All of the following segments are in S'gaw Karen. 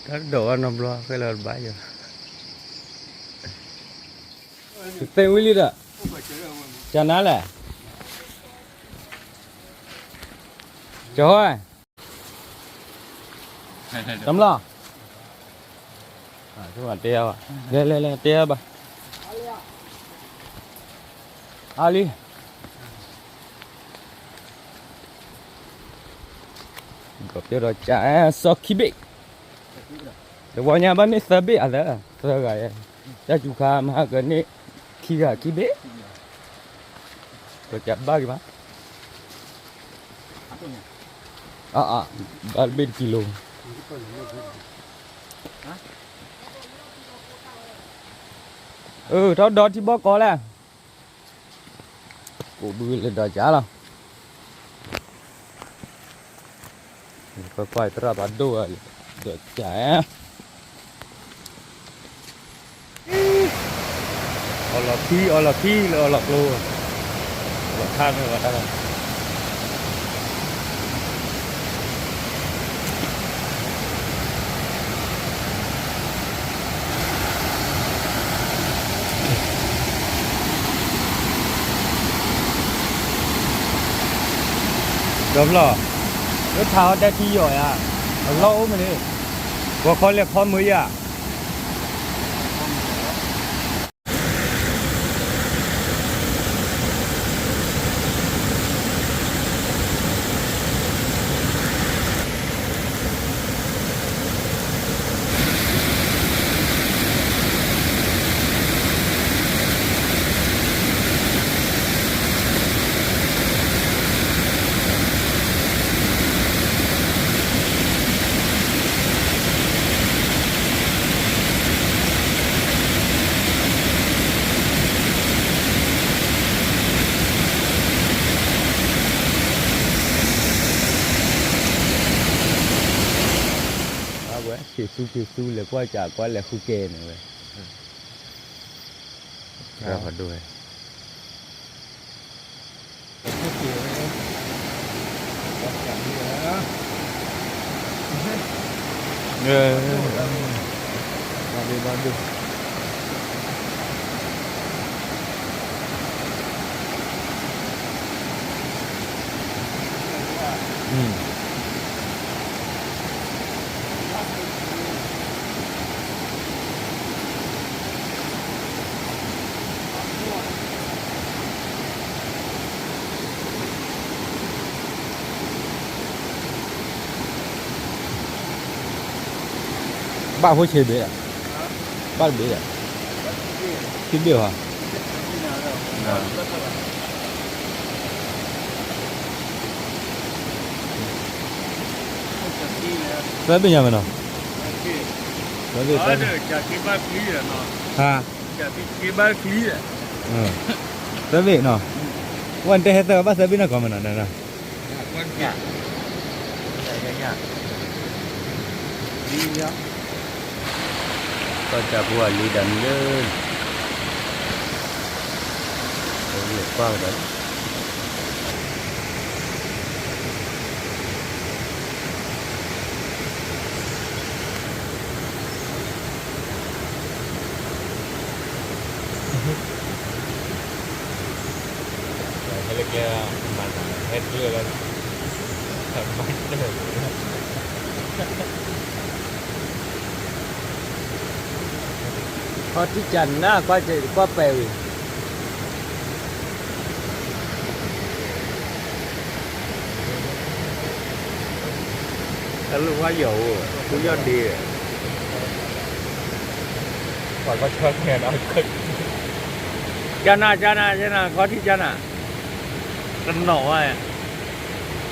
တဒိးဘၣ်နီတဘျီ ဃဲလၢတဘၣ်ယၤ, ကသ့ဝံၤလံဒီး, ကနၤလဲၣ်, ကဟီ, တမျီ, တဲဘၣ်, လဲၤလဲၤလဲၤ တဲဘၣ်, အါလံ ကပျိဒီးကၠး စီၤခံဘ့ၣ်, တဝီညါဘၣ်န့ၢ်သၢဘ့ၣ်အသး, သၢဂၤယဲ, တၢ်စူၤခါမဟါကန့ၢ်ခံဂၤခံဘ့ၣ်, ကစးဘၣ်က့ၤဘၣ်, အါအါ, ဘၣ်တဘ့ၣ်တကံလိ, အၢ ထီၣ်ဒီထံဘီကီးလဲၣ်, ကိးဘုလၢဒီးကၠးလီၤ, ကွၢ်ကွၢ်သရၣ်ဖးဒိၣ်ဝဲလၢ ဒီးကၠး အီလီၤခံ အီလီၤခံလၢအီလီၤကျိ, လီၤခါမ့ၢ်ဝဲတၢ်လီၤ, ဒီဖျီၣ်, လၢထးဟီတဲထံယီၤယၤ, အလီၢ်အိၣ်မ့ၢ်န့ၣ်, ကီခီလဲၤခီမုာ်ယၤ အဝဲ က့ၤသူက့ၤသူ လဲၤကွၢ်ကၠးကွၢ်လဲၤဃုကဲန့ၣ်ဝဲ, ရၢ်ဖးဒိၣ်ဝဲ ဘၣ်ဖိဆံးဘ့ၣ်, ဘၣ်တဘ့ၣ်, ခံဘ့ၣ်ဟီ, သၢဘ့ၣ်ညါမ့ၢ်နီၤ, သၢဘ့ၣ်, သၢဘ့ၣ်, ဟါ, သၢဘ့ၣ်နီၤ, ဝဲတဲဟဲသၢဘၣ်သၢဘ့ၣ်နီၤကီးမ့ၢ်နီၤ, ကီၢ်ကၠးပူၤအလံၤဒၣ်မံၤလၢ, ပှၢ်ကဒီး ဟဲလၢကျဲ, ဟဲကျဲလၢ, ခီထံၣ်ကၠးနၤ ကွၢ်ပဲာ်ဝံၤ တၢ်လၢဝါယီၤအိၣ် သူယီၢ်ဒ့, ပှၤကီၢ်ဆၢန့ၣ်, ကၠးနၤ ကၠးနၤ ကၠးနၤ ခီထံၣ်ကၠးနၤ, တနီၤဝဲ,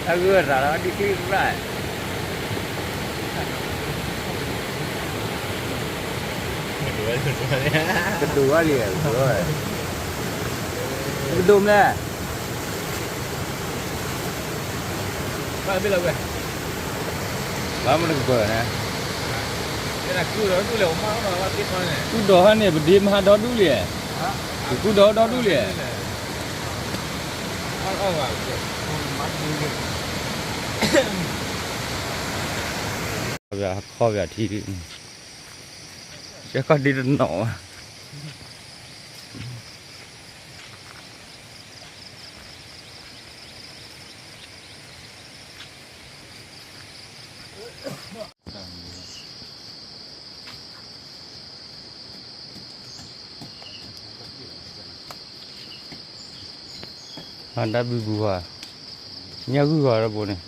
အဂၢၢ်ရၤလီၤ ဒ်ချံရၣ် ကဒိၣ်ဝဲလံ, ကဒိၣ်မ့ၢ်, ဘၣ်မနုၤကပၢၤန့ၣ်, ကူၣ်ဒီးဟဲန့ၣ် ပဒ့မဟါဒီဒူၣ်လံ, ကူၣ်ဒီးဒီဒူၣ်လံ. ခီၣ်ပထံ, ကဲခီၣ်ဒ့တနီၤဘၣ်. တၢ်ဘုဘူးဃီ, ညၣ်ဂုၢ်ဃီတဘိန့ၣ်.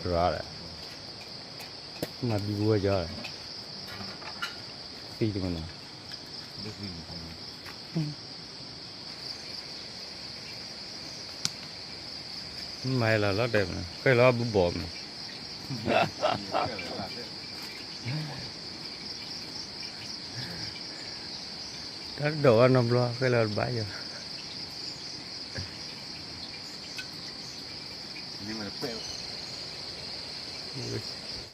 ရၣ်, မၤဘံဘူဝဲယီၤ, သံတမနီၤ, မၤလီၤလီၤတဲာ်မနီၤ, ဃဲလီၤဘုဘီၣ်မနီၤ, တၢ်တဒိးဘၣ်နီတဘျီ ဃဲလီၤတဘၣ်ယီၤ.